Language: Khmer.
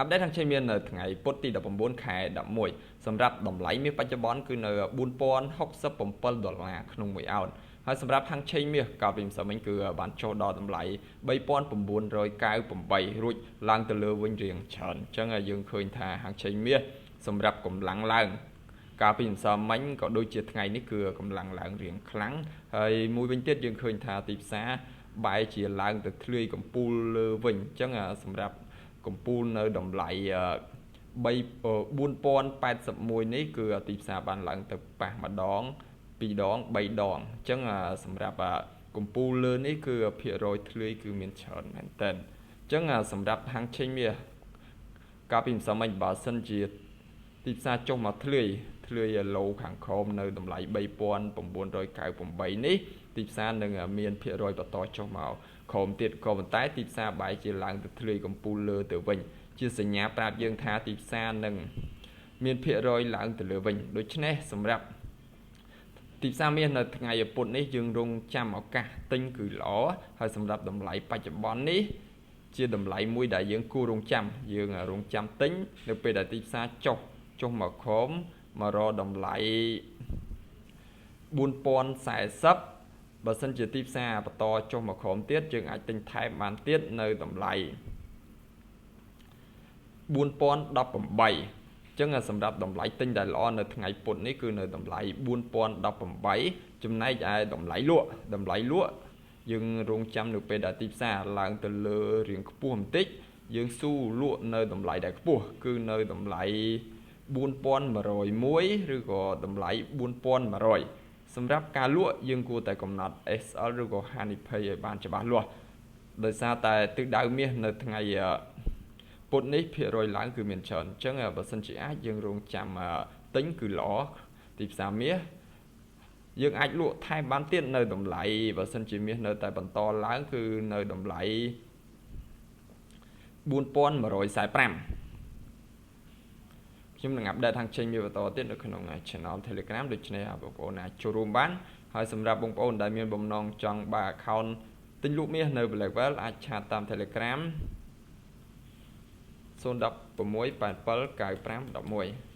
Update ហាងឆេងមាននៅថ្ងៃពុធទី19ខែ11សម្រាប់តម្លៃមាសបច្ចុប្បន្នគឺនៅ4067ដុល្លារក្នុងមួយអោនហើយសម្រាប់ហាងឆេងមាសកាលពីម្សិលមិញគឺបានចុះដល់តម្លៃ3998រួចឡើងទៅលើវិញរៀងច្រើនអញ្ចឹងយើងឃើញថាហាងឆេងមាសសម្រាប់កម្លាំងឡើងកាលពីម្សិលមិញក៏ដូចជាថ្ងៃនេះគឺកម្លាំងឡើងរៀងខ្លាំងហើយមួយវិញទៀតយើងឃើញថាទីផ្សារបែរជាឡើងទៅធ្លាយកំពូលលើវិញអញ្ចឹងសម្រាប់កំពូលនៅតម្លៃ3 4081នេះគឺទីផ្សារបានឡើងទៅប៉ះម្ដងពីរដង3ដងអញ្ចឹងសម្រាប់កំពូលលើនេះគឺភាគរយធ្លាយគឺមានច្រើនមែនតើអញ្ចឹងសម្រាប់ហាងឆេងមាសកាលពីម្សិលមិញបើសិនជាទីផ្សារចុះមកធ្លាយធ្លាយ low ខាងក្រោមនៅតម្លៃ3998នេះទីផ្សារនឹងមានភាគរយបន្តចុះមកក្រោមទៀតក៏ប៉ុន្តែទីផ្សារបែរជាឡើងទៅធ្លាយកំពូលលើទៅវិញជាសញ្ញាប្រាប់យើងថាទីផ្សារនឹងមានភាគរយឡើងទៅលើវិញដូច្នេះសម្រាប់ទីផ្សារមាសនៅថ្ងៃពុធនេះយើងរងចាំឱកាសទិញគឺល្អហើយសម្រាប់តម្លៃបច្ចុប្បន្ននេះជាតម្លៃមួយដែលយើងគួររងចាំយើងរងចាំទិញនៅពេលដែលទីផ្សារចុះចុះមកក្រោមមករកតម្លៃ4040បើសិនជាទីផ្សារបន្តចុះមកក្រោមទៀតយើងអាចទិញថែមបានទៀតនៅតម្លៃ4018ចឹងសម្រាប់តម្លៃទិញដែលល្អនៅថ្ងៃពុធនេះគឺនៅតម្លៃ4018ចំណែកឯតម្លៃលក់តម្លៃលក់យើងរងចាំនៅពេលដែលទីផ្សារឡើងទៅលើរៀងខ្ពស់បន្តិចយើងស៊ូលក់នៅតម្លៃដែលខ្ពស់គឺនៅតម្លៃ4101ឬក៏តម្លៃ4100សម្រាប់ការលក់យើងគួរតែកំណត់ SL ឬក៏ហានិភ័យឲ្យបានច្បាស់លាស់ដោយសារតែទិសដៅមាសនៅថ្ងៃពុធនេះភាគរយឡើងគឺមានច្រើនអញ្ចឹងបើសិនជាអាចយើងរងចាំទិញគឺល្អទីផ្សារមាសយើងអាចលក់ថែមបានទៀតនៅតម្លៃបើសិនជាមាសនៅតែបន្តឡើងគឺនៅតម្លៃ4145ខ្ញុំនឹង update ហាងឆេងមាសបន្តទៀតនៅក្នុង Channel Telegram ដូច្នេះបងប្អូនអាចចូលរួមបានហើយសម្រាប់បងប្អូនដែលមានបំណងចង់បើក account ទិញលក់មាសនៅ Blackwell អាច chat តាម Telegram 016 87 95 11។